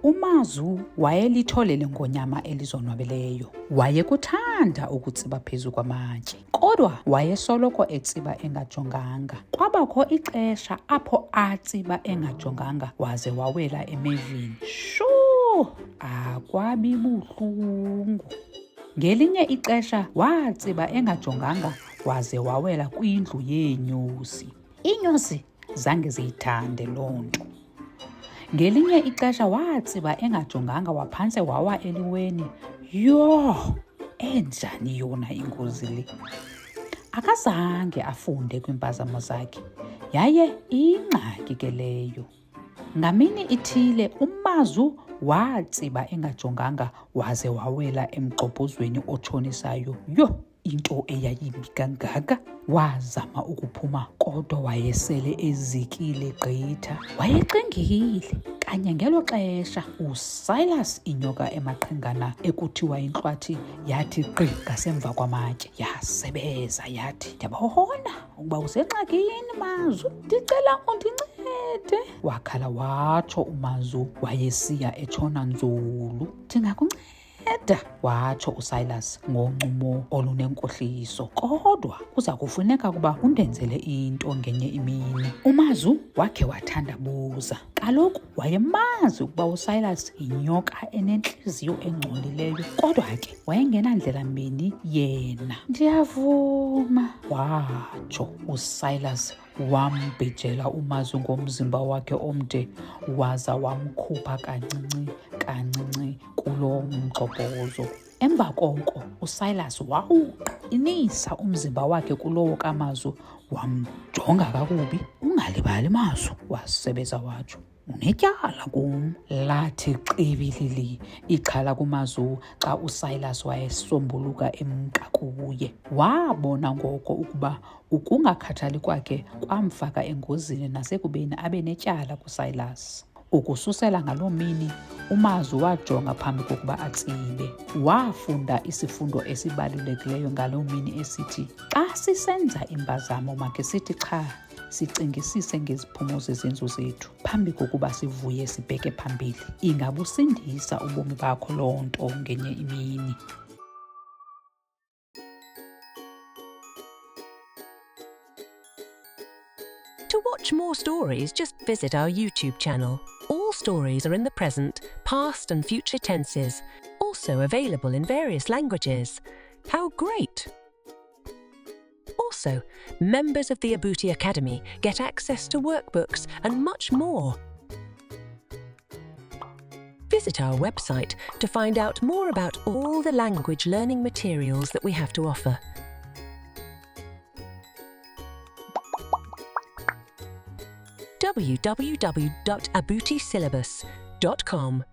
UMazu wayelithole lengonyama elizonwabeleyo. Wayekuthanda ukutsiba phezu kwamatye, kodwa wayesoloko etsiba engajonganga. Kwabakho ixesha apho atsiba engajonganga waze wawela emeveni. Shuu! Akwabi buhlungu. Ngelinye ixesha watsiba engajonganga waze wawela kwindlu yeenyosi. Iinyosi zange ziyithande loo nto. Ngelinye ixesha watsiba engajonganga waphantse wawa eliweni. Yho, enjani yona ingozi le! Akazange afunde kwiimpazamo zakhe, yaye iyingxaki ke leyo. Ngamini ithile uMazu watsiba engajonganga waze wawela emgxobhozweni otshonisayo. Yho! Into eyayimbi kangaka. Wazama ukuphuma kodwa wayesele ezikile gqitha. Wayexingile. Kanye ngelo xesha uSilas inyoka emaqhingana ekuthiwa intlwathi yathi gqi ngasemva kwamatye. Yasebeza yathi, ndiyabona ukuba usengxakini Mazu, ndicela undincede. Wakhala watsho uMazu wayesiya etshona nzulu. Ndingakunceda Eda, watsho uSilas ngoncumo olunenkohliso. Kodwa kuza kufuneka ukuba undenzele into ngenye imini. UMazu wakhe wathandabuza. Kaloku wayemazi ukuba uSilas yinyoka enentliziyo engcolileyo, kodwa ke wayengenandlela mbini yena. Ndiyavuma, watsho uSilas Wambhijela uMazu ngomzimba wakhe omde waza wamkhupha kancinci kancinci kuloo mgxobhozo. Emva koko uSilas wawuqinisa umzimba wakhe kulowo kaMazu wamjonga kakubi. Ungalibali Mazu, wasebeza watsho. Unetyala kum. Lathi xibilili ixhala kuMazu xa uSilas wayesombuluka emka kuye. Wabona ngoko ukuba ukungakhathali kwakhe kwamfaka engozini nasekubeni abe netyala kuSilas. Ukususela ngaloo mini, uMazu wajonga phambi kokuba atsibe. Wafunda isifundo esibalulekileyo ngaloo mini esithi, xa sisenza impazamo makhe sithi xha sicingisise ngeziphumo zezenzo zethu phambi kokuba sivuye sibheke phambili. Ingabusindisa ubomi bakho loo nto ngenye imini. To watch more stories, just visit our YouTube channel. All stories are in the present, past, and future tenses, also available in various languages. How great! Also, members of the Abuti Academy get access to workbooks and much more. Visit our website to find out more about all the language learning materials that we have to offer. www.abutisyllabus.com.